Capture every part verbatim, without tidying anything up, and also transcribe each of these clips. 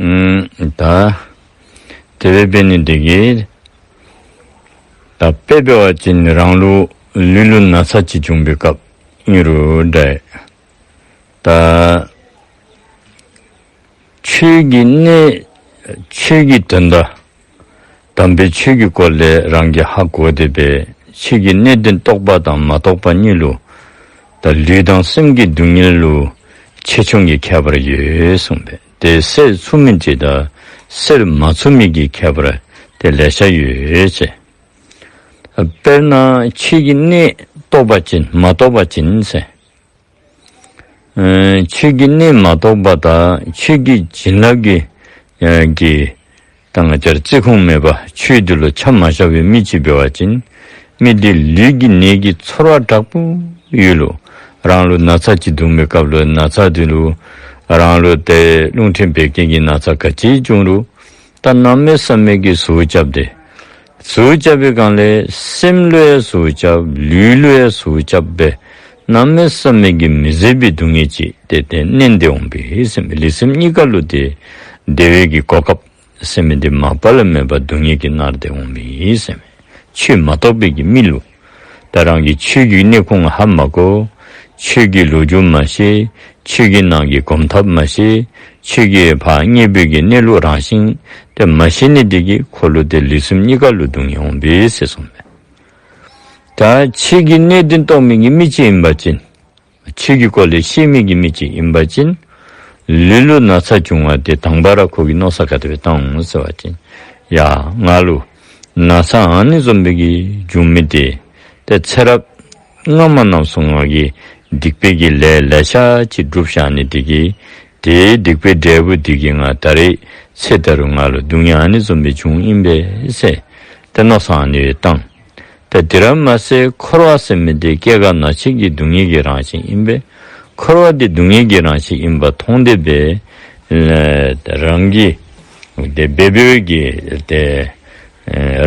ཨུམ། ད་དེ་སྦེ་འབད་ནི་འདི་གིས་ད་དཔེ་འབད་བ་ཅིན་རང་ལུ་ལུས་ལུ་ན་ཚ་ཅིག་བྱུང་བའི་སྐབས་ཨིན་རུང་འདྲ། ད་ཆོས་ཀྱི་གནད་ཆོས་ཀྱི་དོན་དག་དམ་པའི་ཆོས་ཀྱི་སྐོར་ལས་རང་གིས་ཧ་གོ་སྟེ་སྦེ་ཆོས་ཀྱི་གནད་དོན་རྟོགས་པ་དང་མ་རྟོགས་པ་གཉིས་ལུ་ད་ལུས་དང་སེམས་ཀྱི་སྡུག་བསྔལ་ལུ་ཆེ་ཆུང་གི་ཁྱད་པར་ཡོད་གསུངས་པས། དེ་སེལ་ཚུགས་མི་ཅིག་དང་སེལ་མ་ཚུགས་མི་གི་ཁྱད་པར་དེ་ལེ་ཤ་ཡོད་ཟེར། དཔེར་ན་ཆོས་ཀྱི་གནད་རྟོགས་པ་ཅིན་མ་རྟོགས་པ་ཅིན་ཟེར། ཨེ་ཆོས་ཀྱི་གནད་མ་རྟོགས་པ་དང་ཆོས་ཀྱི་བྱིན་རླབས་ཀྱི་ཨེ་ཀྱི་ད་ང་བཅས་ར་བརྩི་ཁུངས་མེད་པ་ཆོས་འདི་ལུ་ཆ་མ་བཞག་པའི་མི་ཅིག་འབད་བ་ཅིན་མི་འདི་ལུས་ཀྱི་ནད་ཀྱི་ཚོར་བ་དྲག་པོ་ཡོད་ལོ། རང་ལུ་ན་ཚ་ཅིག་འདུག་པའི་སྐབས་ལུ་ན་ཚ་འདི་ལུ་རང་ལུ་དེ་རླུང་མཁྲིས་བད་ཀན་གྱི་ན་ཚ་ག་ཅི་བྱུང་རུང་ད་གནམ་མེད་ས་མེད་ཀྱི་ཟུག་རྐྱབ་སྟེ་ཟུག་རྐྱབ་པའི་སྒང་ལས་སེམས་ལུ་ཡང་ཟུག་རྐྱབ་ལུས་ལུ་ཡང་ཟུག་རྐྱབ་སྦེ་གནམ་མེད་ས་མེད་ཀྱི་མི་བཟད་པའི་སྡུག་བསྔལ་ཅིག་དེ་དེ་མནར་ཏེ་འོང་པས་ཟེར་མས། ལུས་སེམས་གཉིས་ཀ་ལུ་དེ་བདེ་བའི་གི་གོ་སྐབས་ཟེར་མི་འདི་མ་པ་ལས་མེད་པར་སྡུག་བསྔལ་གྱིས་མནར་ཏེ་འོང་པས་ཟེར་མས། ཆོས་མ་རྟོགས་པའི་གི་མི་ལུ། ད་རང་གིས་ཆོས་ཀྱི་གནད་ཁུངས་ཧ་མ་གོ། ཆོས་ཀྱི་ལོ་རྒྱུས་མ་ཤེས། ཆོས་ཀྱི་ནང་གི་གོམ་ཐབས་མ་ཤེས། ཆོས་ཀྱི་ཕར་དངོས་པོའི་གི་གནས་ལུགས་རང་བཞིན་དེ་མ་ཤེས་ནི་འདི་གིས་ཁོ་ལུ་དེ་ལུས་སེམས་གཉིས་ཀ་ལུ་སྡུག་བསྔལ་འོང་པས་ཟེར་གསུངས་མས། ད་ཆོས་ཀྱི་གནད་དོན་རྟོགས་མི་གི་མི་ཅིག་ཨིན་པ་ཅིན་ཆོས་ཀྱི་སྐོར་ལས་ཤེས་མི་གི་མི་ཅིག་ཨིན་པ་ཅིན་ལུས་ལུ་ན་ཚ་བྱུང་བ་དེ་དང་པ་ར་ཁོ་གིས་མནོ་བསམ་ག་དེ་སྦེ་བཏང་འོང་ཟེར་བ་ཅིན་ཡ་ང་ལུ་ན་ཚ་ཨ་ནི་བཟུམ་སྦེ་གི་བྱུང་མི་དེ་དེ་ཚེ་རབས་སྔ་མ་རྣམས་སུ་ང་གིས་སྡིག་པའི་གི་ལས་ལེ་ཤ་ཅིག་བསྒྲུབས་བཞག་ནི་འདི་གིས་དེའི་སྡིག་པའི་འབྲས་བུ་འདི་གིས་ང་ད་རེས་ཚེ་ད་རུང་ང་ལུ་སྡུག་བསྔལ་ཨ་ནི་བཟུམ་སྦེ་བྱུང་ཨིན་པས་ཟེར་དེ་མནོ་བསམ་ཨ་ནི་སྦེ་བཏང་། ད་དེ་ར་མ་ཚད་འཁོར་བ་ཟེར་མི་འདི་སྐྱེ་རྒ་ན་འཆི་གི་སྡུག་བསྔལ་གྱི་རང་བཞིན་ཨིན་པས། འཁོར་བ་འདི་སྡུག་བསྔལ་གྱི་རང་བཞིན་ཨིན་པ་མཐོང་སྟེ་སྦེ་རང་གིས་དེ་འབད་བའི་གི་དེ་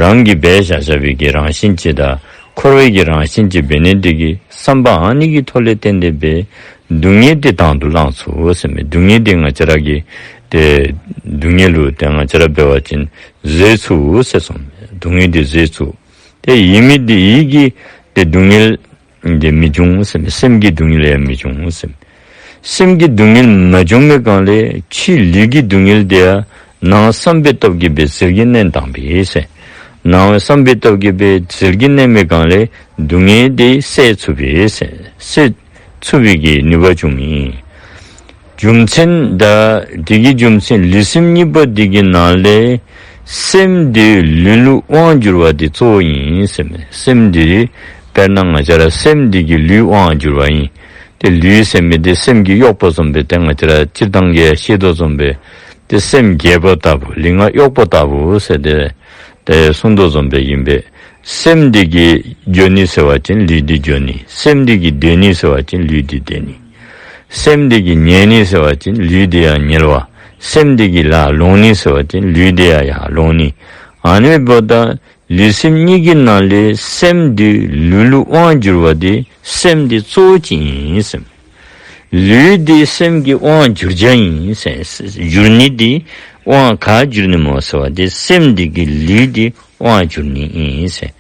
རང་གིས་འབད་བཞག་བཞག་པའི་གི་རང་བཞིན་ཅིག་དང་འཁོར་བའི་གི་རང་བཞིན་ཅིག་འབད་ནི་འདི་གིས་བསམ་པ་ཨ་ནི་གི་ཐོག་ལས་བརྟེན་ཏེ་སྦེ་སྡུག་བསྔལ་འདི་དང་དུ་བླངས་ཚུགས་ཟེར་མས། སྡུག་བསྔལ་འདི་ང་བཅས་ར་གིས་དེ་སྡུག་བསྔལ་ལུ་དེ་ང་བཅས་ར་འབད་བ་ཅིན་བཟོད་ཚུགས་ཟེར་གསུངས་མས། སྡུག་བསྔལ་འདི་བཟོད་ཚུགས། དེ་ཡིད་མི་བདེ་ཡིད་ཀྱི་དེ་སྡུག་བསྔལ་འདི་མི་འབྱུང་ཟེར་མས། སེམས་ཀྱི་སྡུག་བསྔལ་ཡང་མི་འབྱུང་ཟེར་མས། སེམས་ཀྱི་སྡུག་བསྔལ་མ་བྱུང་བའི་སྒང་ལས་ཕྱི་ལུས་ཀྱི་སྡུག་བསྔལ་དེ་ཡང་ནང་བསམ་པའི་སྟོབས་ཀྱིས་སྦེ་ཟིལ་གྱིས་མནན་བཏང་པས་ཟེར། ནང་བསམ་པའི་སྟོབས་ཀྱིས་སྦེ་ཟིལ་གྱིས་མནན་པའི་སྒང་ལས་སྡུག་བསྔལ་དེ་སེལ་ཚུགས་པས་ཟེར། སེལ་ཚུགས་པའི་གི་ནུས་པ་བྱུང་མི་ཨིན། རྒྱུ་མཚན་ད་དེ་གི་རྒྱུ་མཚན་ལུས་སེམས་གཉིས་པོ་དེ་གི་ནང་ལས་སེམས་དེ་ལུས་ལུ་དབང་བསྒྱུར་བ་དེ་གཙོ་བོ་ཨིན་ཟེར་མས། སེམས་དེ་དཔེར་ན་ང་བཅས་ར་སེམས་དེ་གིས་ལུས་དབང་བསྒྱུར་བ་ཨིན། དེ་ལུས་ཟེར་མི་དེ་སེམས་ཀྱི་གཡོག་པོ་བཟུམ་སྦེ་དེ་ང་བཅས་ར་སྤྱིར་བཏང་གི་ཤེས་དོ་བཟུམ་སྦེ་དེ་སེམས་རྒྱལ་པོ་ལྟ་བུ་ལུས་ངག་གཡོག་པོ་ལྟ་བུ་ཟེར་དེ་དེ་གསུངས་དོ་བཟུམ་སྦེ་ཨིན་པས། སེམས་དེ་གིས་འགྱོ་ནི་ཟེར་བ་ཅིན་ལུས་དེ་འགྱོ་ནི། སེམས་དེ་གིས་བདེ་ནི་ཟེར་བ་ཅིན་ལུས་དེ་བདེ་ནི། སེམས་དེ་གིས་ཉལ་ནི་ཟེར་བ་ཅིན་ལུས་དེ་ཡང་ཉལ་བ། སེམས་དེ་གིས་ལ་ལོང་ནི་ཟེར་བ་ཅིན་ལུས་དེ་ཡང་ཡར་ལོང་ནི། ཨ་ནི་འབདཝ་ད་ལུས་སེམས་གཉིས་ཀྱི་ནང་ལས་སེམས་དེ་ལུས་ལུ་དབང་བསྒྱུར་བ་དེ་སེམས་དེ་གཙོ་བོ་ཅིག་ཨིན་ཟེར། ལུས་དེ་སེམས་ཀྱི་དབང་བསྒྱུར་བྱ་ཨིན་ཟེར། བསྒྱུར་ནི་དེ་དབང་ག་བསྒྱུར་ནི་སྨོ་ཟེར་བ་དེ་སེམས་དེ་གིས་ལུས་དེ་དབང་བསྒྱུར་ནི་ཨིན་ཟེར།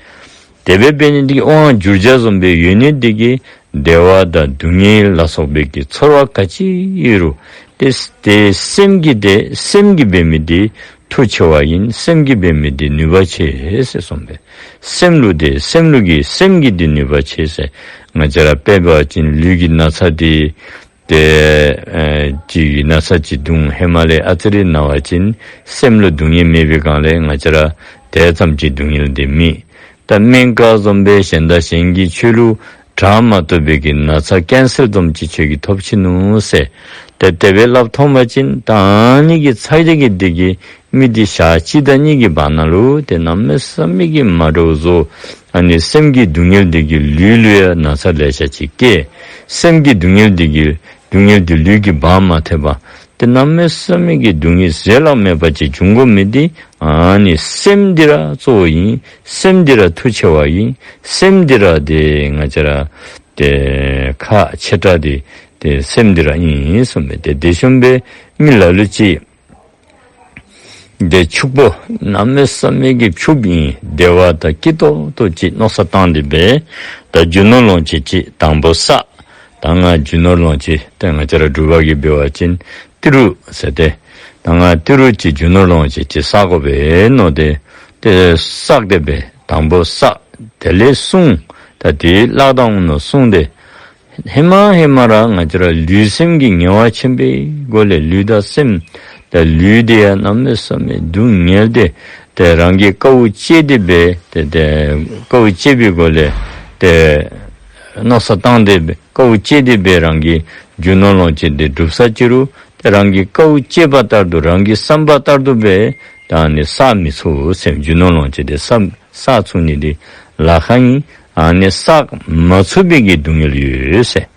དེ་སྦེ་འབད་ནི་དེ་གིས་དབང་བསྒྱུར་བྱ་བཟུམ་སྦེ་ཡོད་ནི་དེ་གིས་བདེ་བ་དང་སྡུག་བསྔལ་ལ་སོགས་པའི་གི་ཚོར་བ་ག་ཅི་ཡོད་རུང་དེ་དེ་སེམས་ཀྱིས་དེ་སེམས་ཀྱིས་འབད་མི་དེ་མཐུ་ཆེ་བ་ཨིན། སེམས་ཀྱིས་འབད་མི་དེ་ནུས་པ་ཆེ་ཟེར་གསུངས་པས། སེམས་ལུ་དེ་སེམས་ལུ་གི་སེམས་ཀྱི་དེ་ནུས་པ་ཆེ་ཟེར། ང་བཅས་ར་དཔེ་འབད་བ་ཅིན་ལུས་ཀྱི་ན་ཚ་དེ་དེ་ཨེ་ཅིག་ན་ཚ་ཅིག་བྱུང་ཧེ་མ་ལས་ཨ་ཙི་རེ་ན་བ་ཅིན་སེམས་ལུ་སྡུག་བསྔལ་མེད་པའི་སྒང་ལས་ང་བཅས་ར་དེ་ཙམ་ཅིག་སྡུག་བསྔལ་དེ་མེད། ད་སྨན་ཁང་བཟུམ་སྦེ་གཞན་དང་གཞན་གྱིས་ཁྱོད་ལུ་དྲག་མ་ཐུབ་པའི་གི་ན་ཚ་ཀེན་སར་བཟུམ་ཅིག་ཁྱོད་ཀྱིས་ཐོབ་ཅི་ནུག་ཟེར། དེ་དེ་སྦེ་སླབ་ཐོབ་པ་ཅིན་ད་ཨ་ནི་གི་ཚ་གྱང་གི་དེ་གིས་མི་དེ་ཞག་གཅིག་དང་གཉིས་ཀྱི་བར་ན་ལུ་དེ་གནམ་མེད་ས་མེད་ཀྱི་མ་འདྲཝ་བཟོ། ཨ་ནི་སེམས་ཀྱི་སྡུག་བསྔལ་དེ་གིས་ལུས་ལུ་ཡང་ན་ཚ་ལེ་ཤ་ཅིག་སྐྱེ། སེམས་ཀྱི་སྡུག་བསྔལ་དེ་གིས་སྡུག་བསྔལ་དེ་ལུས་ཀྱིས་འབག་མ་ཐེག་པར་དེ་གནམ་མེད་ས་མེད་ཀྱི་སྡུག་བསྔལ་བཟོད་གླགས་མེད་པ་ཅིག་འབྱུང་དགོ་མི་དེ་ཨ་ནི་སེམས་འདི་ར་གཙོ་བོ་ཨིན། སེམས་འདི་ར་མཐུ་ཆེ་བ་ཨིན། སེམས་འདི་ར་དེ་ང་བཅས་ར་དེ་ཁག་ཆེ་དྲགས་དེ་དེ་སེམས་འདི་ར་ཨིན་གསུངས་པས། དེ་དེ་བཟུམ་སྦེ་མི་ལ་ལུ་ཅིག་ དེ་ཕྱུག་པོ་གནམ་མེད་ས་མེད་ཀྱི་ཕྱུགཔོ་ཨིན། བདེ་བ་དང་སྐྱིད་ཏོག་ཏོ་ཅིག་མནོ་བསམ་བཏང་སྟེ་སྦེ་ད་རྒྱུ་ནོར་ལོངས་སྤྱོད་ཅིག་དང་པོ་བསགས། ད་ང་རྒྱུ་ནོར་ལོངས་སྤྱོད་ཏེ་ང་བཅས་ར་འབྲུག་པ་གིས་འབད་བ་ཅིན་ཏི་རུ་ཟེར་ཏེ། ད་ང་ཏི་རུ་ཅིག་རྒྱུ་ནོར་ལོངས་སྤྱོད་ཅིག་བསག་དགོ་པས་མནོ་སྟེ། ཏེ་བསགས་ཏེ་སྦེ་དང་པོ་བསགས། དེ་ལས་བསྲུང་། ད་དེ་བརླག་དང་འོང་མནོ་བསྲུང་སྟེ། ཧེ་མ་ཧེ་མ་ར་ང་བཅས་ར་ལུས་སེམས་ཀྱི་ངལ་བ་ཆེན་པོའི་སྒོ་ལས་ལུས་དང་སེམས་ད་ལུས་དེ་ཡང་གནམ་མེད་ས་མེད་སྡུག་བསྔལ་ཏེ། ཏེ་རང་གིས་དཀའཝ་སྤྱད་དེ་སྦེ་ཏེ་ཏེ་དཀའཝ་སྤྱད་པའི་སྒོ་ལས་ཏེ་མནོ་བསམ་བཏང་སྟེ་སྦེ་དཀའཝ་སྤྱད་དེ་སྦེ་རང་གིས་རྒྱུ་ནོར་ལོངས་སྤྱོད་དེ་སྒྲུབ་ས་ཅི་རུང་ཏེ་རང་གིས་དཀའཝ་སྤྱད་པ་ལྟར་དུ་རང་གིས་བསམ་པ་ལྟར་དུ་སྦེ་ད་ཨ་ནི་བསགས་མི་ཚུགས་ཟེར། རྒྱུ་ནོར་ལོངས་སྤྱོད་དེ་བསགས་བསགས་ཚུགས་ནི་དེ་ལཱ་ཁག་ཨིན། ཨ་ནི་བསགས་མ་ཚུགས་པའི་གི་སྡུག་བསྔལ་ཡོད་ཟེར།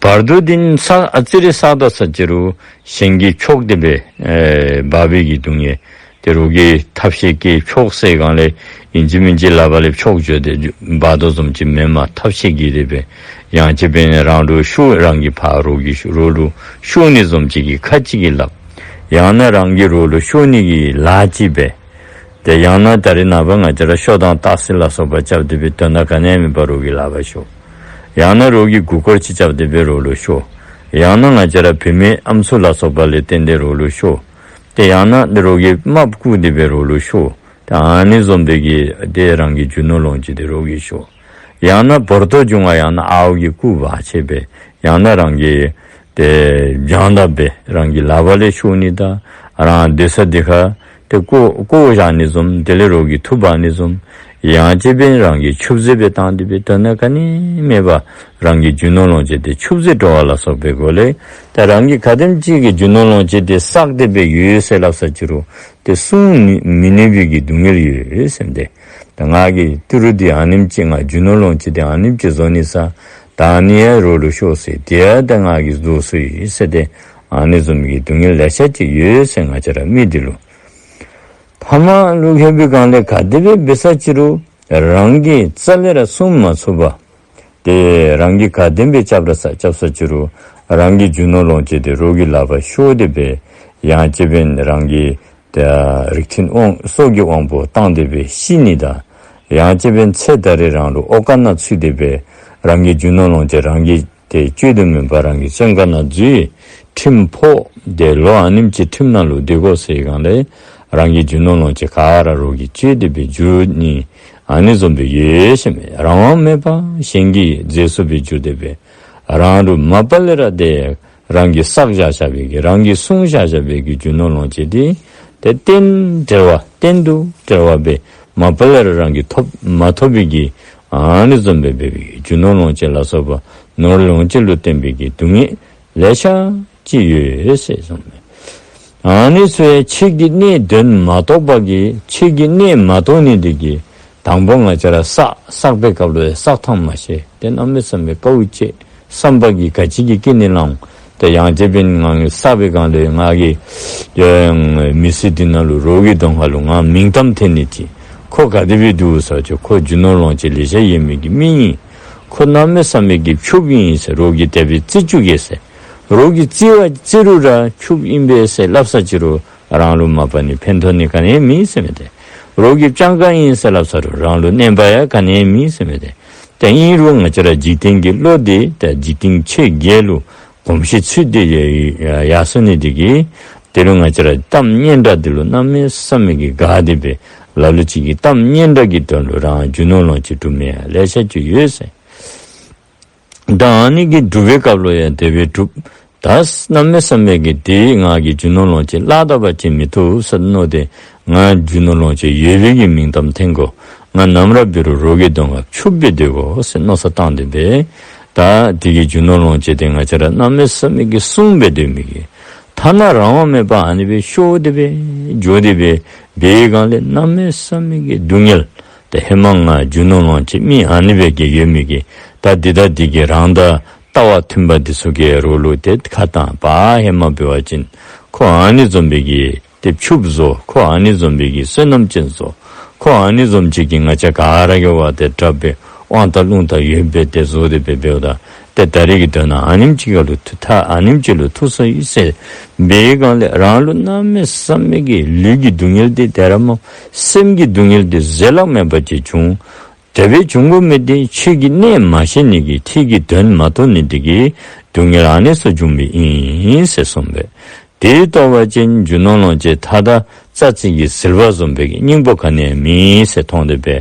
བར་དུ་དེ་ནི་བསགས་ཨ་ཙི་རེ་བསགས་ད་ས་ཅི་རུང་གཞན་གྱིས་འཕྱོག་སྟེ་སྦེ་ཨེ་འབག་པའི་གི་སྡུག་བསྔལ། ཏེ་རོགས་ཀྱིས་ཐབས་ཤེས་ཀྱིས་འཕྱོག་ཟེར་སྒང་ལས་ཨིན་ཅི་མིན་ཅི་ལག་པ་ལས་འཕྱོག་འགྱོ་སྟེ་འབག་དོ་བཟུམ་ཅིག་མེན་པར་ཐབས་ཤེས་ཀྱིས་དེ་སྦེ་ཡང་ཅིན་འབད་ནི་རང་ལུ་ཤོར། རང་གི་ཕར་རོགས་ཀྱི་རོགས་ལུ་ཤོར་ནི་བཟུམ་ཅིག་གི་ཁ་ཅིག་གིས་སླབ། ཡང་ན་རང་གི་རོགས་ལུ་ཤོར་ནི་གི་ལཱ་ཅིག་འབད། ཏེ་ཡང་ན་ད་རེས་ནངས་པ་ང་བཅས་ར་ཤོ་དང་ཏག་སི་ལ་སོགས་པ་རྐྱབ་སྟེ་སྦེ་དོན་དག་ག་ནི་ཡང་མེད་པར་རོགས་ཀྱི་ལག་པར་ཤོར། ཡང་ན་རོགས་ཀྱིས་མགུ་སྐོར་ཅིག་རྐྱབ་སྟེ་སྦེ་རོགས་ལུ་ཤོར། ཡང་ན་ང་བཅས་ར་བུད་མེད་ཨམ་སྲུ་ལ་སོགས་པ་ལས་བརྟེན་ཏེ་རོགས་ལུ་ཤོར། ཏེ་ཡང་ན་རོགས་ཀྱིས་རྨགཔ་བཀུག་སྟེ་སྦེ་རོགས་ལུ་ཤོར། ཏེ་ཨ་ནི་བཟུམ་སྦེ་གི་ཏེ་རང་གི་རྒྱུ་ནོར་ལོངས་སྤྱོད་དེ་རོགས་ཀྱིས་ཤོར། ཡང་ན་བོར་ཏོ་བྱུང་བ་ཡང་ན་ཨརཝ་གིས་རྐུ་འབག་ཆི་སྦེ་ཡང་ན་རང་གི་ཏེ་བྱང་ད་སྦེ་རང་གི་ལག་པ་ལས་ཤོར་ནི་དང་རང་སྡོད་ས་དེ་ཁར་ཏེ་བཀོ་བཀོ་བཞག་ནི་བཟུམ། དེ་ལས་རོགས་ཀྱིས་འཐུ་འབག་ནི་བཟུམ། ཡང་ཅིན་འབད་རང་གིས་ཆུད་ཟོས་སྦེ་བཏང་སྟེ་སྦེ་དོན་དག་ག་ནི་མེད་པར་རང་གི་རྒྱུ་ནོར་ལོངས་སྤྱོད་དེ་ཆུད་ཟོས་འགྲོ་བ་ལ་སོགས་པའི་སྒོ་ལས། ཏེ་རང་གིས་ག་དེམ་ཅིག་གི་རྒྱུ་ནོར་ལོངས་སྤྱོད་དེ་བསགས་ཏེ་སྦེ་ཡོད་ཟེར་སླབ་ས་ཅི་རུང་ཏེ་བསྲུང་མི་ནུས་པའི་གི་སྡུག་བསྔལ་ཡོད་ཟེར་ཏེ། ད་ང་གིས་ཏི་རུ་འདི་ཨ་ནེམ་ཅིག་ང་རྒྱུ་ནོར་ལོངས་སྤྱོད་དེ་ཨ་ནེམ་ཅིག་བཟོ་ནི་ས། ད་ཨ་ནི་ཡང་རོགས་ལུ་ཤོར་ཟེར། དེ་ཡང་ད་ང་གིས་བཟོ་སོ་ཡི་ཟེར་ཏེ་ཨ་ནི་བཟུམ་གྱི་སྡུག་བསྔལ་ལེ་ཤ་ཅིག་ཡོད་ཟེར། ང་བཅས་ར་མི་འདི་ལུ་ཐ་མ་ལུ་ལྷོད་པའི་སྒང་ལས་ག་དེ་སྦེ་འབད་ས་ཅི་རུང་རང་གི་རྩ་ལས་ར་བསྲུང་མ་ཚུགས་པར་ཏེ་རང་གིས་ག་དེམ་སྦེ་རྐྱབ་ར་ས་རྐྱབ་ས་ཅི་རུང་རང་གི་རྒྱུ་ནོར་ལོངས་སྤྱོད་དེ་རོགས་ཀྱི་ལག་པར་ཤོར་ཏེ་སྦེ་ཡང་ཅིན་འབད་རང་གི་ཏེ་རིགས་མཐུན་དབང་སྲོག་གི་དབང་པོ་བཏང་སྟེ་སྦེ་ཤི་ནི་དང་ཡང་ཅིན་འབད་ཚེ་ད་རེས་རང་ལུ་འོ་ཀ་ནང་ཚུད་དེ་སྦེ་རང་གི་རྒྱུ་ནོར་ལོངས་སྤྱོད་རང་གིས་ཏེ་སྤྱོད་དུ་མེད་པར་རང་གི་བཙོན་ཁང་ནང་འཛུལ། ཁྲིམས་ཕོག། ཏེ་ལོ་ཨ་ནེམ་ཅིག་ཁྲིམས་ནང་ལུ་སྡོད་དགོ་ཟེར་སྒང་ལས་རང་གི་རྒྱུ་ནོར་ལོངས་སྤྱོད་ག་ར་རོགས་ཀྱིས་སྤྱོད་དེ་སྦེ་འགྱོ་ནི་ཨ་ནི་བཟུམ་སྦེ་ཡོད་ཟེར་མས། རང་དབང་མེད་པར་གཞན་གྱི་རྫས་སུ་སྦེ་འགྱུར་ཏེ་སྦེ་རང་ལུ་མ་པ་ལས་ར་ཏེ་རང་གིས་བསགས་བཞག་བཞག་པའི་གི་རང་གིས་བསྲུང་བཞག་བཞག་པའི་གི་རྒྱུ་ནོར་ལོངས་སྤྱོད་དེ་ཏེ་རྟེན་འབྲེལ་བ་གཏན་དུ་འབྲེལ་བ་སྦེ་མ་པ་ལས་ར་རང་གིས་ཐོབ་མ་ཐོབ་པའི་གི་ཨ་ནི་བཟུམ་སྦེ་འབད་བའི་རྒྱུ་ནོར་ལོངས་སྤྱོད་ལ་སོགས་པ་ནོར་ལོངས་སྤྱོད་ལུ་བརྟེན་པའི་གི་སྡུག་བསྔལ་ལེ་ཤ་ཅིག་ཡོད་ཟེར་གསུངས་མས། ཨ་ནི་ཚུ་ཡང་ཆོས་ཀྱི་གནད་དོན་མ་རྟོགས་པ་གིས་ཆོས་ཀྱི་གནད་མ་རྟོགས་ནི་དེ་གིས་དང་པོ་ང་བཅས་ར་བསགས་བསགས་པའི་སྐབས་ལུ་ཡང་བསགས་ཐངས་མ་ཤེས། ཏེ་གནམ་མེད་ས་མེད་དཀའཝ་སྤྱད། བསམ་པ་གིས་ག་ཅི་གི་སྐྱེ་ནི་ལང་། ཏེ་ཡང་ཅིན་འབད་ང་གིས་བསགས་པའི་སྒང་ལས་ང་གིས་ཡང་མི་ཚེ་འདི་ནང་ལུ་རོགས་ཀྱི་གདོང་ཁ་ལུ་ང་མིང་གཏམ་ཐོན་ནི་ཅིག། ཁོ་ག་དེ་སྦེ་འདུག་ཟེར་བ་ཅིན་ཁོ་རྒྱུ་ནོར་ལོངས་སྤྱོད་ལེ་ཤ་ཡོད་མི་གི་མི་ཨིན། ཁོ་གནམ་མེད་ས་མེད་ཀྱི་ཕྱུགཔོ་ཨིན་ཟེར་རོགས་ཀྱིས་དེ་སྦེ་བརྩི་བཅུག་གེ་ཟེར། རོགས་ཀྱིས་བརྩི་བ་བརྩི་རུང་ར་ཕྱུགཔོ་ཨིན་པས་ཟེར་སླབ་ས་ཅི་རུང་རང་ལུ་མ་པ་ནི་ཕན་ཐོགས་ནི་ག་ནི་ཡང་མེད་ཟེར་མས་ཏེ། རོགས་ཀྱིས་སྤྱང་ཀ་ཨིན་ཟེར་སླབ་ས་རུང་རང་ལུ་གནོད་པ་ཡང་ག་ནི་ཡང་མེད་ཟེར་མས་ཏེ། ཏེ་ཨིན་རུང་ང་བཅས་ར་འཇིག་རྟེན་གྱི་བློ་འདི་ཏེ་འཇིག་རྟེན་ཆོས་བརྒྱད་ལུ་གོམས་གཤིས་ཚུད་དེ་ཡར་སོ་ནི་འདི་གིས་དེ་ལུ་ང་བཅས་ར་གཏམ་སྙན་གྲགས་འདི་ལུ་གནམ་མེད་ས་མེད་ཀྱི་དགའ་སྟེ་སྦེ་ལ་ལུ་ཅིག་གིས་གཏམ་སྙན་གྲགས་ཀྱི་དོན་ལུ་རང་རྒྱུ་ནོར་ལོངས་སྤྱོད་སྒྲུབ་མི་ཡང་ལེ་ཤ་ཅིག་ཡོད་ཟེར། ད་ཨ་ནི་གི་སྒྲུབ་པའི་སྐབས་ལུ་ཡང་དེ་སྦེ་སྒྲུབ། ད་གནམ་མེད་ས་མེད་ཀྱི་དེ་ང་གིས་རྒྱུ་ནོར་ལོངས་སྤྱོད་ལཱ་འདི་བ་ཅིན་མི་བཏུབ་ཟེར་མནོ་སྟེ་ང་རྒྱུ་ནོར་ལོངས་སྤྱོད་ཡོད་པའི་གི་མིང་གཏམ་ཐོན་དགོ། ང་ནམ་ར་འབད་རུང་རོགས་ཀྱི་གདོང་ཁར་ཕྱུགཔོ་སྦེ་སྡོད་དགོ་ཟེར་མནོ་བསམ་བཏང་སྟེ་སྦེ། ད་དེ་གི་རྒྱུ་ནོར་ལོངས་སྤྱོད་དེ་ང་བཅས་ར་གནམ་མེད་ས་མེད་ཀྱི་བསྲུང་སྦེ་སྡོད་མི་གི་ཐ་ན་རང་དབང་མེད་པར་ཨ་ནི་སྦེ་ཤོར་ཏེ་སྦེ་འགྱོ་སྟེ་སྦེ་འབད་བའི་སྒང་ལས་གནམ་མེད་ས་མེད་ཀྱི་སྡུག་བསྔལ། ཏེ་ཧེ་མ་ང་རྒྱུ་ནོར་ལོངས་སྤྱོད་མི་ཨ་ནི་སྦེ་གི་ཡོད་མི་གི་ད་འདི་ད་འདི་གི་རང་དང་ལྟ་བ་མཐུན་པ་འདི་ཚུ་གིས་རོགས་ལུ་ཏེ་ཁ་བཏང་པ། ཧེ་མ་འབད་བ་ཅིན་ཁོ་ཨ་ནི་བཟུམ་སྦེ་གི་ཏེ་ཕྱུགཔོ་བཟོ། ཁོ་ཨ་ནི་བཟུམ་སྦེ་གི་བསོད་ནམས་ཅན་བཟོ། ཁོ་ཨ་ནི་བཟུམ་ཅིག་གིས་ང་བཅས་ག་ར་གི་དབང་དེ་དྲག་པའི་དབང་ཐང་རླུང་རྟ་ཡོད་པའི་ཏེ་བཟོ་སྟེ་སྦེ་འབདཝ་ད་ ཏེ་ད་རེས་ཀྱི་དོན་ན་ཨ་ནེམ་ཅིག་ལུ་ཐུག་ཐ་ཨ་ནེམ་ཅིག་ལུ་ཐུག་སོ་ཡི་ཟེར་འབད་བའི་སྒང་ལས་རང་ལུ་གནམ་མེད་ས་མེད་ཀྱི་ལུས་ཀྱི་སྡུག་བསྔལ་འདི་དེ་ར་མོ་སེམས་ཀྱི་སྡུག་བསྔལ་འདི་བཟོད་གླགས་མེད་པ་ཅིག་བྱུང་། དེ་སྦེ་བྱུང་དགོ་མི་འདི་ཆོས་ཀྱི་གནད་མ་ཤེས་ནི་གི་ཐད་ཀྱི་དོན་མ་རྟོགས་ནི་འདི་གིས་སྡུག་བསྔལ་ཨ་ནི་ཚུ་བྱུང་བའི་ཨིན་ཟེར་གསུངས་པས། དེ་རྟོགས་པ་ཅིན་རྒྱུ་ནོར་ལོངས་སྤྱོད་མཐའ་དག་རྩྭ་ཅིག་གི་ཟིལ་པ་བཟུམ་པའི་སྙིང་པོ་ག་ནི་ཡང་མེད་ཟེར་མཐོང་སྟེ་སྦེ་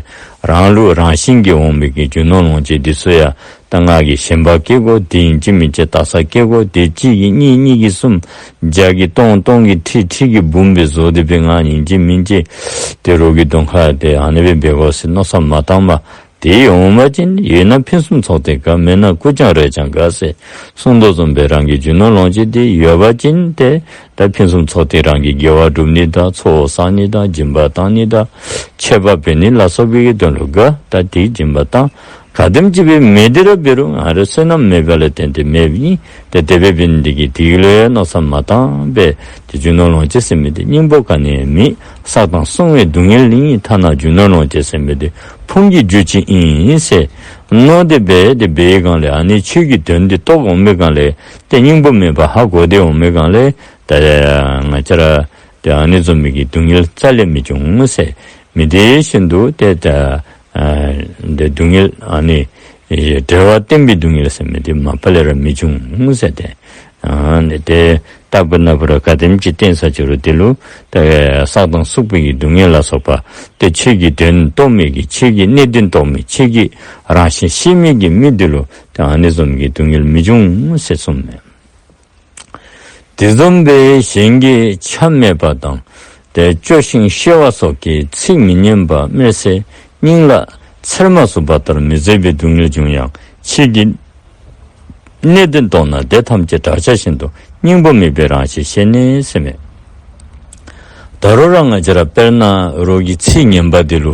རང་ལུ་རང་བཞིན་གྱིས་འོང་བའི་གི་རྒྱུ་ནོར་ལོངས་སྤྱོད་འདི་ཚུ་ཡང་ད་ང་གིས་ཞེན་པ་སྐྱེ་དགོ། དེ་ཨིན་ཅི་མིན་ཅི་ལྟ་ས་སྐྱེ་དགོ། དེ་གཅིག་གིས་གཉིས་གཉིས་ཀྱིས་གསུམ་བརྒྱ་གིས་སྟོང་སྟོང་གིས་ཁྲི་ཁྲི་གིས་འབུམ་སྦེ་བཟོ་སྟེ་སྦེ་ང་ཨིན་ཅི་མིན་ཅི་དེ་རོགས་ཀྱི་གདོང་ཁར་ཏེ་ཨ་ནི་སྦེ་འབད་དགོ་ཟེར་མནོ་བསམ་མ་བཏང་པར་དེ་ཡོད་པ་ཅིན་ཡོད་ན་ཕུན་སུམ་ཚོགས་ཏེ་དགའ། མེད་ན་ཀུ་ཅང་རེ་ཅང་དགའ་ཟེར་གསུངས་དོ་བཟུམ་སྦེ་རང་གི་རྒྱུ་ནོར་ལོངས་སྤྱོད་དེ་ཡོད་པ་ཅིན་ཏེ་ད་ཕུན་སུམ་ཚོགས་ཏེ་རང་གི་དགེ་བ་སྒྲུབ་ནི་དང་ཚོགས་བསགས་ནི་དང་སྦྱིན་པ་བཏང་ནི་དང་མཆོད་པ་འབད་ནི་ལ་སོགས་པའི་གི་དོན་ལུ་དགའ། ད་དེ་སྦྱིན་པ་བཏང་ག་དེམ་ཅིག་སྦེ་མེད་དེ་ར་འབད་རུང་ང་རའི་བསོད་ནམས་མེད་པ་ལས་བརྟེན་ཏེ་མེདཔ་ཨིན། ཏེ་དེ་སྦེ་འབད་ནི་འདི་གིས་དེ་ལུ་ཡང་མནོ་བསམ་མ་བཏང་པར་ཏེ་རྒྱུ་ནོར་ལོངས་སྤྱོད་ཟེར་མི་འདི་སྙིང་པོ་ག་ནི་ཡང་མེད། བསགས་དང་བསྲུང་བའི་སྡུག་བསྔལ་ཨིན། ཐ་ན་རྒྱུ་ནོར་ལོངས་སྤྱོད་ཟེར་མི་འདི་ཕུང་གི་རྒྱུ་ཅིག་ཨིན་ཟེར་མནོ་སྟེ་སྦེ་དེ་འབད་བའི་སྒང་ལས་ཨ་ནི་ཆོས་ཀྱི་དོན་འདི་རྟོགས་འོང་པའི་སྒང་ལས་ཏེ་སྙིང་པོ་མེད་པ་ཧ་གོ་སྟེ་འོང་པའི་སྒང་ལས་ད་ང་བཅས་ར་ཏེ་ཨ་ནི་བཟུམ་མའི་གི་སྡུག་བསྔལ་རྩ་ལས་མི་འབྱུང་ཟེར། མི་དེ་བཞིན་དུ་ཏེ་ད་ཨ་འདི་སྡུག་བསྔལ་ཨ་ནི་བྲལ་བར་བསྟན་པའི་སྡུག་བསྔལ་ཟེར་མི་དེ་མ་པ་ལས་ར་མི་འབྱུང་ཟེར་ཏེ། ཨ་ནི་དེ་རྟག་པར་ན་བུ་ར་ག་དེམ་ཅིག་བསྟན་ས་ཅི་རུང་དེ་ལུ་ད་བསགས་དང་བསྲུང་བའི་གི་སྡུག་བསྔལ་ལ་སོགས་པ་ཏེ་ཆོས་ཀྱི་དོན་རྟོགས་མི་གི་ཆོས་ཀྱི་གནད་དོན་རྟོགས་མི་ཆོས་ཀྱི་རང་བཞིན་ཤེས་མི་གི་མི་དེ་ལུ་ཏེ་ཨ་ནི་བཟུམ་གྱི་སྡུག་བསྔལ་མི་འབྱུང་ཟེར་གསུངས་མས། དེ་བཟུམ་སྦེ་གཞན་གྱིས་ཆ་སྨད་པ་དང་། དེ་སྐྱོ་ཞིང་གཤེ་བ་སོགས་ཀྱི་ཚིག་མི་སྙན་པ་སྨྲས་ཚེ་སྙིང་ལ་ཚེར་མ་ཟུག་པ་ལྟར་མི་བཟོད་པའི་སྡུག་བསྔལ་འབྱུང་ཡང་ཆོས་ཀྱི་གནད་དོན་རྟོགས་ན་དེ་ཐམས་ཅད་བྲག་ཆ་བཞིན་དུ་སྙིང་པོ་མེད་པའི་རང་བཞིན་ཤེས་ནས་ཟེར་མས། ད་རུང་ར་ང་བཅས་ར་དཔེར་ན་རོགས་ཀྱི་ཚིག་ངན་པ་འདི་ལུ་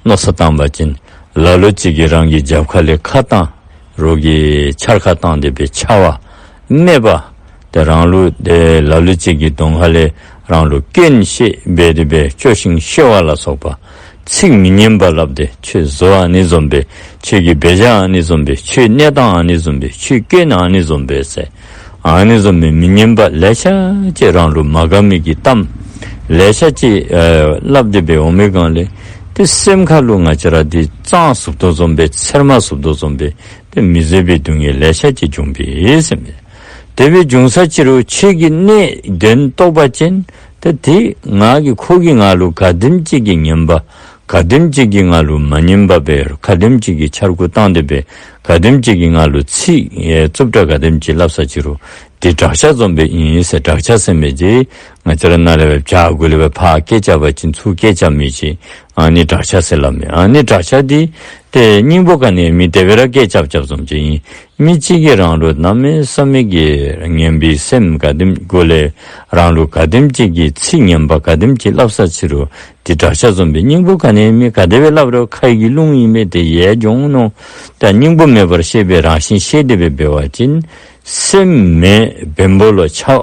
མནོ་བསམ་བཏང་པ་ཅིན་ལ་ལུ་ཅིག་གིས་རང་གི་རྒྱབ་ཁ་ལས་ཁ་བཏང་རོགས་ཀྱི་འཕྱར་ཁ་བཏང་སྟེ་སྦེ་འཕྱ་བ་སྨད་པ། ཏེ་རང་ལུ་ཏེ་ལ་ལུ་ཅིག་གི་གདོང་ཁ་ལས་རང་ལུ་སྐྱོན་བཤད་འབད་དེ་སྦེ་སྐྱོ་ཞིང་གཤེ་བ་ལ་སོགས་པ་ཚིག་མི་སྙན་པ་སླབ་སྟེ་ཁྱོད་བཟོ་ཨ་ནི་བཟུམ་སྦེ་ཁྱོད་ཀྱི་འབད་བཞག་ཨ་ནི་བཟུམ་སྦེ་ཁྱོད་གནས་སྟངས་ཨ་ནི་བཟུམ་སྦེ་ཁྱོད་སྐྱོན་ཨ་ནི་བཟུམ་སྦེ་ཟེར་ཨ་ནི་བཟུམ་སྦེ་མི་སྙན་པ་ལེ་ཤ་ཅིག་རང་ལུ་མ་དགའ་མི་གི་གཏམ་ལེ་ཤ་ཅིག་ཨ་སླབ་སྟེ་སྦེ་འོང་མི་སྒང་ལས་ཏེ་སེམས་ཁ་ལུ་ང་བཅས་ར་འདི་གཙང་ཟུག་དོ་བཟུམ་སྦེ་ཚེར་མ་ཟུག་དོ་བཟུམ་སྦེ་ཏེ་མི་བཟོད་པའི་སྡུག་བསྔལ་ལེ་ཤ་ཅིག་འབྱུང་པས་ཟེར་མས། དེ་སྦེ་འབྱུང་ས་ཅི་རུང་ཆོས་ཀྱི་གནད་དོན་རྟོགས་པ་ཅིན་ཏེ་དེ་ང་གིས་ཁོ་གིས་ང་ལུ་ག་དེམ་ཅིག་གི་ངན་པ་ག་དེམ་ཅིག་གིས་ང་ལུ་མ་སྙན་པ་སྦེ་ག་དེམ་ཅིག་གིས་འཕྱར་ཁུ་བཏང་སྟེ་སྦེ་ག་དེམ་ཅིག་གིས་ང་ལུ་ཚིག་ཨེ་རྩུབ་དྲགས་ག་དེམ་ཅིག་སླབ་ས་ཅི་རུང་དེ་བྲག་ཆ་བཟུམ་སྦེ་ཨིན་ཟེར། བྲག་ཆ་ཟེར་མི་འདི་ང་བཅས་ར་ནཱ་ལས་སྦེ་བྱག་གུ་ལས་སྦེ་ཕར་སྐད་རྐྱབ་པ་ཅིན་ཚུར་སྐད་རྐྱབ་མི་ཅིག་ཨ་ནི་བྲག་ཆ་ཟེར་སླབ་མས། ཨ་ནི་བྲག་ཆ་འདི་ཏེ་སྙིང་པོ་ག་ནི་མེད་དེ་སྦེ་ར་སྐད་རྐྱབ་རྐྱབ་བཟུམ་ཅིག་ཨིན། མི་གཅིག་གིས་རང་ལུ་གནམ་མེད་ས་མེད་ཀྱི་ངན་པའི་སེམས་ག་དེམ་གུ་ལས་རང་ལུ་ག་དེམ་ཅིག་གི་ཚིག་ངན་པ་ག་དེམ་ཅིག་སླབ་ས་ཅི་རུང་དེ་བྲག་ཆ་བཟུམ་སྦེ་སྙིང་པོ་ག་ནི་མེད། ག་དེ་སྦེ་སླབ་རུང་ཁ་ཡི་གི་རླུང་ཨིན་མས། དེ་ཡལ་འགྱོ་འོང་མནོ། ད་སྙིང་པོ་མེད་པར་ཤེས་པའི་རང་བཞིན་ཤེས་ཏེ་སྦེ་འབད་བ་ཅིན་སེམས་མེད་བེམ་པོ་ལུ་འཕྱ་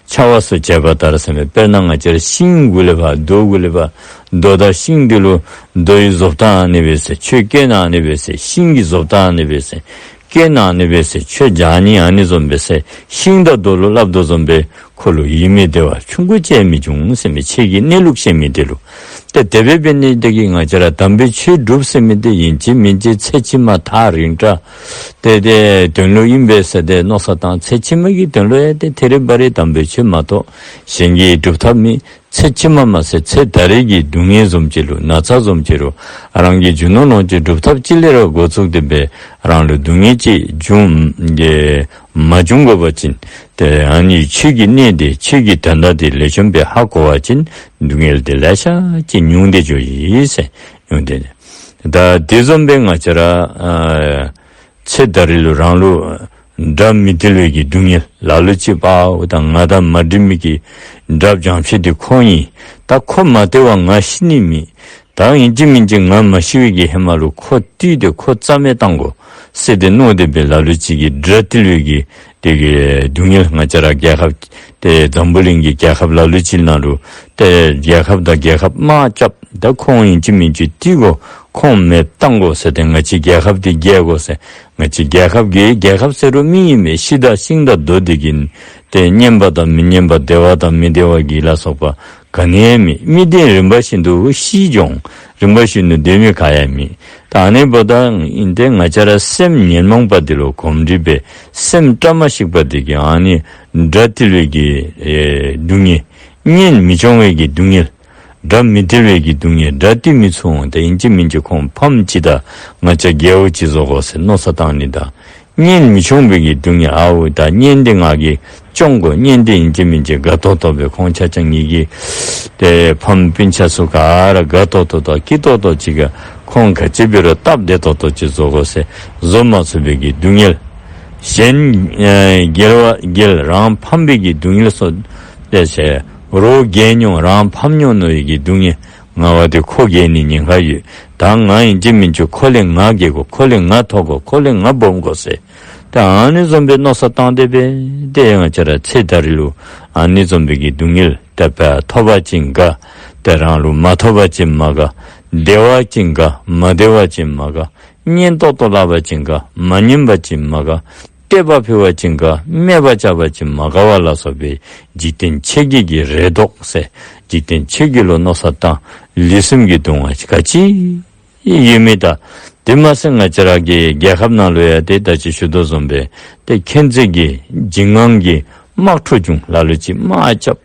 འཕྱ་བ་སོགས་བྱེད་པ་ལྟར་ཟེར་མས། དཔེར་ན་ང་བཅས་ར་ཤིང་གུ་ལས་ཕར་རྡོ་གུ་ལས་ཕར་རྡོ་དང་ཤིང་འདི་ལུ་རྡོ་ཡི་བཟོ་ལྟ་ཨ་ནི་སྦེ་ཟེར། ཁྱོད་སྐྱོན་ཨ་ནི་སྦེ་ཟེར། ཤིང་གི་བཟོ་ལྟ་ཨ་ནི་སྦེ་ཟེར། སྐྱོན་ཨ་ནི་སྦེ་ཟེར། ཁྱོད་བྱ་ནི་ཨ་ནི་བཟུམ་སྦེ་ཟེར། ཤིང་དང་རྡོ་ལུ་སླབ་དོ་བཟུམ་སྦེ་ཁོ་ལུ་ཡིད་མི་བདེ་བ་ཆུང་ཀུ་ཅིག་མི་འབྱུང་ཟེར་མས། ཆོས་ཀྱི་གནས་ལུགས་ཤེས་མི་དེ་ལུ། ཏེ་དེ་སྦེ་འབད་ནི་དེ་གིས་ང་བཅས་ར་དམ་པའི་ཆོས་སྒྲུབ་ཟེར་མི་དེ་ཨིན་ཅི་མིན་ཅི་ཚེ་ཕྱི་མ་ཐག་རིང་དྲགས། ཏེ་དེ་དོན་ལུ་ཨིན་པས་ཟེར་ཏེ་མནོ་བསམ་བཏང་། ཚེ་ཕྱི་མ་གི་དོན་ལུ་ཡང་ཏེ་ཐད་རི་བ་རི་དམ་པའི་ཆོས་མ་གཏོགས་གཞན་གྱི་སྒྲུབ་ཐབས་མེད། ཚེ་ཕྱི་མ་མ་ཚད་ཚེ་ད་རེས་ཀྱི་སྡུག་བསྔལ་བཟུམ་ཅིག་ལུ་ན་ཚ་བཟུམ་ཅིག་རུང་རང་གི་རྒྱུ་ནོར་ལོངས་སྤྱོད་སྒྲུབ་ཐབས་ཅིག་ལས་ར་འགོ་བཙུགས་ཏེ་སྦེ་རང་ལུ་སྡུག་བསྔལ་ཅིག་འབྱུང་གི་མ་འབྱུང་དགོ་པ་ཅིན་ཏེ་ཨ་ནི་ཆོས་ཀྱི་གནད་དེ་ཆོས་ཀྱི་དོན་དག་དེ་ལེགས་ཤོམ་སྦེ་ཧ་གོ་བ་ཅིན་སྡུག་བསྔལ་དེ་ལེ་ཤ་ཅིག་ཉུང་སྟེ་འགྱོཝ་ཨིན་ཟེར་ཉུང་སྟེ། ད་དེ་བཟུམ་སྦེ་ང་བཅས་ར་ཨ་ཚེ་ད་རེས་ལུ་རང་ལུ་དགྲ་མི་བཏུལ་བའི་གི་སྡུག་བསྔལ། ལ་ལུ་ཅིག་པའོ་ད་ང་དང་མ་འགྲིག་མི་གི་དགྲ་བྱང་ཕྱི་དེ་ཁོ་ཨིན། ད་ཁོ་མ་བཏུལ་བར་ང་ཤི་ནི་མེད། ད་ཨིན་ཅི་མིན་ཅི་ང་མ་ཤི་བའི་གི་ཧེ་མ་ལུ་ཁོ་བཏུལ་ཏེ་ཁོ་རྩ་མེད་བཏང་དགོ། ཟེར་ཏེ་མནོ་སྟེ་སྦེ་ལ་ལུ་ཅིག་གིས་དགྲ་བཏུལ་བའི་གི་དེ་གི་སྡུག་བསྔལ། ང་བཅས་ར་རྒྱལ་ཁབ་ཏེ་འཛམ་བུ་གླིང་གི་རྒྱལ་ཁབ་ལ་ལུ་ཅིག་ནང་ལུ་ཏེ་རྒྱལ་ཁབ་དང་རྒྱལ་ཁབ་དམག་རྐྱབ། ད་ཁོང་ཨིན་ཅི་མིན་ཅི་བཏུལ་དགོ། ཁོང་མེདཔ་བཏང་དགོ་ཟེར་ཏེ་ང་བཅས་རྒྱལ་ཁབ་འདི་རྒྱལ་དགོ་ཟེར། ང་བཅས་རྒྱལ་ཁབ་ཀྱི་རྒྱལ་ཁབ་ཟེར་རུང་མི་ཨིན་མས། ཤིང་དང་ཤིང་དང་རྡོ་འདི་གིས་ཏེ་སྙན་པ་དང་མི་སྙན་པ་བདེ་བ་དང་མི་བདེ་བ་གི་ལ་སོགས་པ་ག་ནི་ཡང་མེད། མི་འདི་རིམ་པ་བཞིན་དུ་ཤི་འགྱོ་འོང་། རིམ་པ་བཞིན་དུ་སྡོད་མི་ག་ཡང་མེད། ད་ཨ་ནི་འབདཝ་ད་ཨིན་ཏེ་ང་བཅས་ར་སེམས་ཉོན་མོངས་པ་འདི་ལུ་གོམས་འདྲིས་སྦེ་སེམས་བཀྲ་མ་ཤིས་པ་འདི་གིས་ཨ་ནི་དགྲ་བཏུལ་བའི་གི་ཨེ་སྡུག་བསྔལ། གཉེན་མི་སྐྱོང་བའི་གི་སྡུག་བསྔལ། དགྲ་མི་བཏུལ་བའི་གི་སྡུག་བསྔལ། དགྲ་བཏུལ་མི་ཚུགས་འོང་། ད་ཨིན་ཅི་མིན་ཅི་ཁོང་ཕམ་ཅིག་དང་ང་བཅས་རྒྱལ་པོ་ཅིག་བཟོ་དགོ་ཟེར་མནོ་བསམ་བཏང་ནི་དང་། གཉེན་མི་སྐྱོང་བའི་གི་སྡུག་བསྔལ། ཨའུ་ད་གཉེན་འདི་ང་གིས་སྐྱོང་དགོ། གཉེན་འདི་ཨིན་ཅི་མིན་ཅི་དགའ་ཏོག་ཏོ་སྦེ་ཁོང་ཆ་ཁྱབ་ངེ་གི་ཏེ་ཕམ་སྤུན་ཆ་ཚུ་ག་ར་དགའ་ཏོག་ཏོ་དང་སྐྱིད་ཏོག་ཏོ་ཅིག་ག་ཁོང་ག་ཅི་འབད་རུང་སྟབས་བདེ་ཏོག་ཏོ་ཅིག་བཟོ་དགོ་ཟེར་བཟོ་མ་ཚུགས་པའི་གི་སྡུག་བསྔལ། གཞན་ཨེ་རྒྱལ་བ་རྒྱལ་རང་ཕམ་པའི་གི་སྡུག་བསྔལ་སོགས་ཏེ་ཟེར། རོགས་རྒྱལ་མྱོང་རང་ཕམ་མྱོང་ནི་ཡི་གི་སྡུག་བསྔལ། ང་བ་འདི་ཁོ་རྒྱལ་ནི་ཉེན་ཁ་ཡོད། ད་ང་ཨིན་ཅི་མིན་ཅི་ཁོ་ལས་ང་རྒྱལ་དགོ། ཁོ་ལས་ང་མཐོ་དགོ། ཁོ་ལས་ང་སྦོམ་དགོ་ཟེར། ད་ཨ་ནི་བཟུམ་སྦེ་མནོ་བསམ་བཏང་སྟེ་སྦེ་ཏེ་ང་བཅས་ར་ཚེ་ད་རེས་ལུ་ཨ་ནི་བཟུམ་སྦེ་གི་སྡུག་བསྔལ་ཏེ་ཕར་ཐོབ་པ་ཅིན་དགའ། ཏེ་རང་ལུ་མ་ཐོབ་པ་ཅིན་མ་དགའ། བདེ་བ་ཅིན་དགའ། མ་བདེ་བ་ཅིན་མ་དགའ། གཉེན་ཏོག་ཏོ་ལྷག་པ་ཅིན་དགའ། མ་ཉན་པ་ཅིན་མ་དགའ། སྟོད་པ་ཕུལ་བ་ཅིན་དགའ། སྨད་པ་བཅག་པ་ཅིན་མ་དགའ་བ་ལ་སོགས་པའི་འཇིག་རྟེན་ཆོས་བརྒྱད་ཀྱི་རེ་དོགས་ཟེར། འཇིག་རྟེན་ཆོས་བརྒྱད་ལུ་མནོ་བསམ་བཏང་། ལུས་སེམས་ཀྱི་སྡུག་བསྔལ་ག་ཅི་ཡོད་མེད་ད། དེ་མ་ཟད་ང་བཅས་ར་གི་རྒྱལ་ཁབ་ནང་ལུ་ཡང་ཏེ་ད་ཅི་ཞུ་དོ་བཟུམ་སྦེ་ཏེ་མཁྱེན་བརྩེ་གི་འཇིགས་དངངས་ཀྱི་དམག་འཁྲུག་བྱུང་། ལ་ལུ་ཅིག་དམག་རྐྱབ།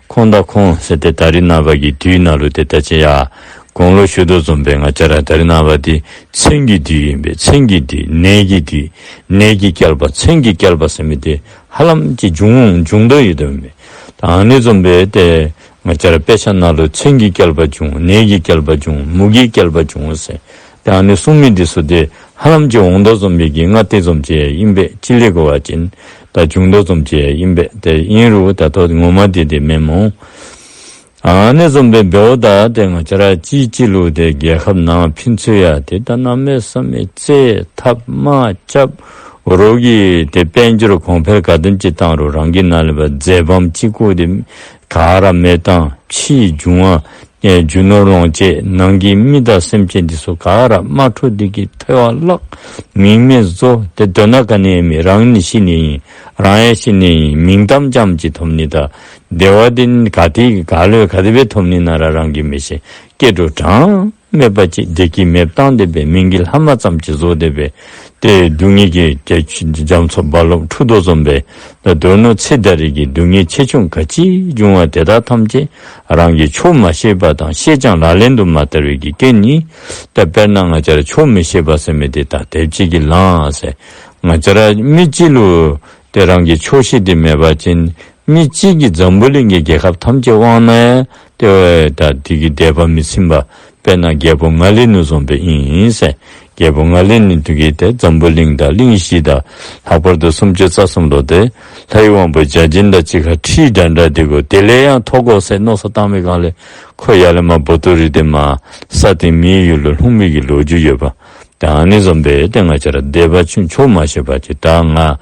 ཁོང་དང་ཁོང་ཟེར་ཏེ་ད་རེས་ནངས་པ་གི་དུས་ནང་ལུ་ཏེ་ད་ཅི་ཡང་གོང་ལུ་ཞུ་དོ་བཟུམ་སྦེ་ང་བཅས་ར་ད་རེས་ནངས་པ་འདི་མཚོན་གྱི་དུས་ཨིན་པས། མཚོན་གྱི་དུས། ནད་ཀྱི་དུས། ནད་ཀྱི་བསྐལ་པ། མཚོན་གྱི་བསྐལ་པ་ཟེར་མི་འདི་ཧ་ལམ་ཅིག་འབྱུང་འབྱུང་དོ་ཡོད་དོ་ཨིན་པས། ད་ཨ་ནི་བཟུམ་སྦེ་ཏེ་ང་བཅས་ར་དཔེ་ཆ་ནང་ལུ་མཚོན་གྱི་བསྐལ་པ་བྱུང་། ནད་ཀྱི་བསྐལ་པ་བྱུང་། མུ་གེའི་བསྐལ་པ་བྱུང་ཟེར། ཏེ་ཨ་ནི་གསུངས་མི་འདི་ཚུ་ཏེ་ཧ་ལམ་ཅིག་འོང་དོ་བཟུམ་སྦེ་གི་ང་བལྟ་བཟུམ་ཅིག་ཨིན་པས། ཅིག་ལས་གོ་བ་ཅིན་ད་འབྱུང་དོ་བཟུམ་ཅིག་ཨིན་པས། ཏེ་ཨིན་རུང་ད་ལྟོ་ངོ་མ་འདི་ཏེ་མེན་མོ། ཨ་ནི་བཟུམ་སྦེ་འབདཝ་ད་ཏེ་ང་བཅས་ར་གཅིག་གཅིག་ལུ་ཏེ་རྒྱལ་ཁབ་ནང་ཕན་ཚུན་ཡང་ཏེ་ད་གནམ་མེད་ས་མེད་རྩོད་འཐབ་དམག་རྐྱབ། རོགས་ཀྱིས་ཏེ་དཔལ་འབྱོར་གོང་འཕེལ་ག་དེམ་ཅིག་བཏང་རུང་རང་གི་ནང་ལས་ཕར་རྫས་སྦོམ་ཅིག་བརྐུ་སྟེ་ག་ར་མེ་བཏང་། ཕྱིའི་འབྱུང་བ་ཨེ་རྒྱུ་ནོར་ལོངས་སྤྱོད། ནང་གི་མི་དང་སེམས་ཅན་འདི་ཚུ་ག་ར་དམག་འཁྲུག་འདི་གིས་ཐལ་བར་བརླག། མིང་མེད་བཟོ། ཏེ་དོན་དག་ག་ནི་ཡང་མེད། རང་ནི་ཤི་ནི་ཨིན། རང་ཡང་ཤི་ནི་ཨིན། མིང་གཏམ་ཙམ་ཅིག་ཐོབ་ནི་དང་བདེ་བ་འདི་ག་ཏེ་ག་ལུ་ག་དེ་སྦེ་ཐོབ་ནི་ན་ར་རང་གི་མི་ཤེས། སྐྱེ་འགྲོ་གྲངས་མེད་པ་ཅིག་བདེ་སྐྱིད་མེདཔ་བཏང་སྟེ་སྦེ་མིང་གི་ལྷག་མ་ཙམ་ཅིག་བཟོ་སྟེ་སྦེ་ཏེ་སྡུག་བསྔལ་གྱི་རྒྱ་རྒྱ་མཚོ་རྦ་རླབས་འཁྲུག་དོ་བཟུམ་སྦེ་ད་དོན་ནི་ཚེ་ད་རེས་ཀྱི་སྡུག་བསྔལ་ཆེ་ཆུང་ག་ཅི་འབྱུང་བ་དེ་དག་ཐམས་ཅད་རང་གིས་ཆོག་མ་ཤེས་པ་དང་ཤེས་ཀྱང་ལག་ལེན་དུ་མ་བསྟར་བའི་གི་རྐྱེན་ནི། ད་དཔེར་ན་ང་བཅས་ར་ཆོག་མི་ཤེས་པ་ཟེར་མི་དེ་ད་དེབ་ཅིག་གིས་ལང་ཟེར། ང་བཅས་ར་མི་གཅིག་ལུ་ཏེ་རང་གིས་ཆོག་ཤེས་དེ་མེད་པ་ཅིན་མི་གཅིག་གིས་འཛམ་བུ་གླིང་གི་རྒྱལ་ཁབ་ཐམས་ཅད་དབང་ན་ཡང་ཏེ་ད་དེ་གི་དད་པ་མི་ཚིམ་པ། དཔེར་ན་རྒྱལ་པོ་ང་ལས་ནུ་བཟུམ་སྦེ་ཨིན་ཟེར། རྒྱལ་པོ་ང་ལས་ནུ་དེ་གིས་ཏེ་འཛམ་བུ་གླིང་དང་གླིང་བཞི་དང་ལྷག་པར་དུ་སུམ་ཅུ་རྩ་གསུམ་ལུ་ཏེ་ལྷའི་དབང་པོ་བརྒྱ་བྱིན་དང་གཅིག་ཁར་ཁྲིད་འདྲ་འདྲ་དེ་གོ་དེ་ལས་ཡང་མཐོ་དགོ་ཟེར་མནོ་བསམ་བཏང་བའི་སྒང་ལས་ཁོ་ཡར་ལས་མར་འབོ་ཏོ་རི་དེ་མར་ས་སྟེང་མིའི་ཡུལ་ལུ་ལྷུང་མི་གི་ལོ་རྒྱུས་ཡོདཔ། ད་ཨ་ནི་བཟུམ་སྦེ་ཏེ་ང་བཅས་ར་དད་པ་ཆུང་ཆོག་མ་ཤེས་པ་ཅིག་ད་ང་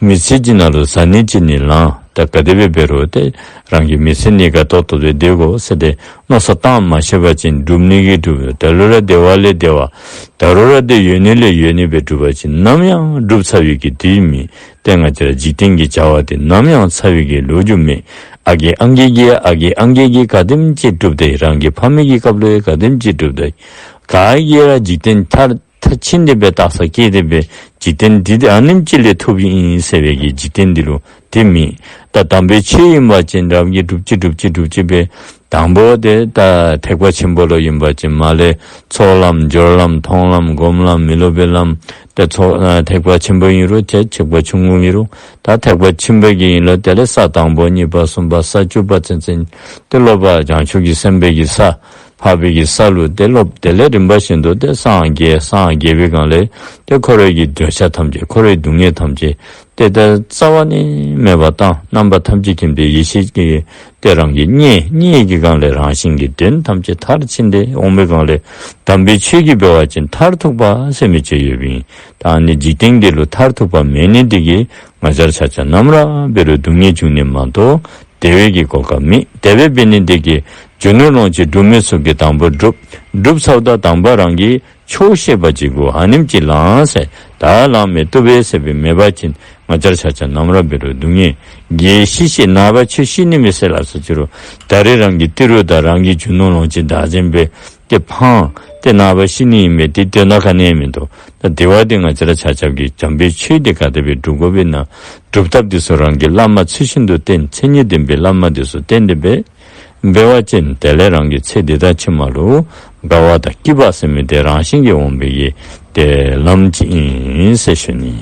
མི་ཚེ་གཅིག་ནང་ལུ་བཟའ་ནི་གཅིག་ནི་ལང་། ད་ག་དེ་སྦེ་འབད་རུང་ཏེ་རང་གི་མི་ཚེ་ནི་དགའ་ཏོག་ཏོ་སྦེ་སྡོད་དགོ་ཟེར་ཏེ་མནོ་བསམ་བཏང་མ་ཤེས་པ་ཅིན་སྒྲུབ་ནི་གིས་སྒྲུབ། ད་རུང་ར་བདེ་བ་ལས་བདེ་བ། ད་རུང་ར་ཏེ་ཡོད་ནི་ལས་ཡོད་ནི་སྦེ་སྒྲུབ་པ་ཅིན་ནམ་ཡང་སྒྲུབ་ཚར་བའི་གི་དུས་མེད། ཏེ་ང་བཅས་ར་འཇིག་རྟེན་གྱི་བྱ་བ་དེ་ནམ་ཡང་ཚར་བའི་གི་ལོ་རྒྱུས་མེད། ཨ་རྒས་ཨང་རྒས་ཀྱིས་ཨ་རྒས་ཨང་རྒས་ཀྱིས་ག་དེམ་ཅིག་སྒྲུབ་སྟེ་རང་གི་ཕ་མའི་གི་སྐབས་ལུ་ཡང་ག་དེམ་ཅིག་སྒྲུབ་སྟེ་ག་གིས་ར་འཇིག་རྟེན་མཐར་མཐར་ཕྱིན་ཏེ་སྦེ་རྟགས་ས་སྐྱེས་ཏེ་སྦེ་འཇིག་རྟེན་འདི་ཨ་ནེམ་ཅིག་ལས་ཐོབ་ཨིན་ཟེར་བའི་གི་འཇིག་རྟེན་འདི་ལུ་དེ་མེད། ད་དམ་པའི་ཆོས་ཨིན་པ་ཅིན་རབ་ཀྱིས་སྒྲུབ་ཅི་སྒྲུབ་ཅི་སྒྲུབ་ཅི་སྦེ་དང་པོ་དེ་ད་ཐེག་པ་ཆེན་པོ་ལུ་ཨིན་པ་ཅིན་མར་ལས་ཚོགས་ལམ་སྦྱོར་ལམ་མཐོང་ལམ་སྒོམ་ལམ་མི་སློབ་པའི་ལམ། ད་ཚོགས་ཨ་ཐེག་པ་ཆེན་པོ་ཨིན་རུང་ཏེ་ཐེག་པ་ཆུང་ངུ་ཨིན་རུང་ད་ཐེག་པ་ཆེན་པོ་གི་ཨིན་ལོ། དེ་ལས་ས་དང་པོ་གཉིས་པ་གསུམ་པ་ས་བཅུ་པ་ཚུན་ཚོད་ཏེ་སློབ་པ་བྱང་ཆུབ་ཀྱི་སེམས་དཔའི་གི་ས། འཕགས་པའི་གི་ས་ལུ་ཏེ་སློབ། དེ་ལས་རིམ་པ་བཞིན་དུ་ཏེ་སངས་རྒྱས། སངས་རྒྱས་པའི་སྒང་ལས་ཏེ་འཁོར་བའི་གི་འདོད་ཆགས་ཐམས་ཅད་འཁོར་བའི་སྡུག་བསྔལ་ཐམས་ཅད་ཏེ་ད་རྩ་བ་ནས་མེདཔ་བཏང་། རྣམ་པ་ཐམས་ཅད་མཁྱེན་པའི་ཡེ་ཤེས་ཀྱི་ཏེ་རང་གི་བརྙེས། བརྙེས་ཀྱི་སྒང་ལས་རང་བཞིན་གྱི་དོན་ཐམས་ཅད་མཐར་ཕྱིན་ཏེ་འོང་བའི་སྒང་ལས་དམ་པའི་ཆོས་ཀྱིས་འབད་བ་ཅིན་མཐར་ཐུག་པ་ཟེར་མི་ཅིག་ཡོདཔ་ཨིན། ད་ཨ་ནི་འཇིག་རྟེན་འདི་ལུ་མཐར་ཐུག་པ་མེད་ནི་འདི་གིས་ང་བཅས་ར་ཆ་ཁྱབ་ནམ་ར་འབད་རུང་སྡུག་བསྔལ་འབྱུང་ནི་མ་གཏོགས་བདེ་བའི་གི་གོ་སྐབས་མེད། དེ་སྦེ་འབད་ནི་འདི་གིས་རྒྱུ་ནོར་ལོངས་སྤྱོད་འབྲུ་མེད་ཚུ་གིས་དང་པོ་སྒྲུབ། སྒྲུབ་ཚརཝ་ད་དང་པ་རང་གི་ཆོག་ཤེས་པ་ཅིག་དགོ། ཨ་ནེམ་ཅིག་ལང་ཟེར། ད་ལང་མི་བཏུབ་པས་ཟེར་སྦེ་མེད་པ་ཅིན་ང་བཅས་ར་ཆ་ཁྱབ་ནམ་ར་འབད་རུང་སྡུག་བསྔལ་གྱིས་ཤི་ཤི་ནངས་པ་ཁྱོད་ཤི་ནི་མས་ཟེར་སླབ་ས་ཅིག་རུང་ད་རེས་རང་གི་ཏི་རུ་དང་རང་གི་རྒྱུ་ནོར་ལོངས་སྤྱོད་བདག་འཛིན་འབད་ཏེ་འཕངས་ཏེ་ནངས་པ་ཤི་ནི་ཨིན་མས། ཏེ་དོན་དག་ག་ནི་ཡང་མིན་འདུག། ད་དེ་བ་འདི་ང་བཅས་ར་ཆ་ཁྱབ་ཀྱིས་དམ་པའི་ཆོས་འདི་ག་དེ་སྦེ་སྒྲུབ་དགོཔ་ཨིན་ན་སྒྲུབ་ཐབས་འདི་ཚུ་རང་གི་བླ་མ་ཚུལ་བཞིན་དུ་བསྟེན། མཚན་ཉིད་ལྡན་པའི་བླ་མ་འདི་ཚུ་བསྟེན་ཏེ་འབད་འབད་བ་ཅིན་དེ་ལས་རང་གི་ཚེ་འདི་དང་ཕྱི་མ་ལུ་དགའ་བ་དང་སྐྱིད་པ་ཟེར་མི་འདི་རང་བཞིན་གྱིས་འོང་བའི་གི་ཏེ་ལམ་ཅིག་ཨིན་ཟེར་ཞུ་ནི།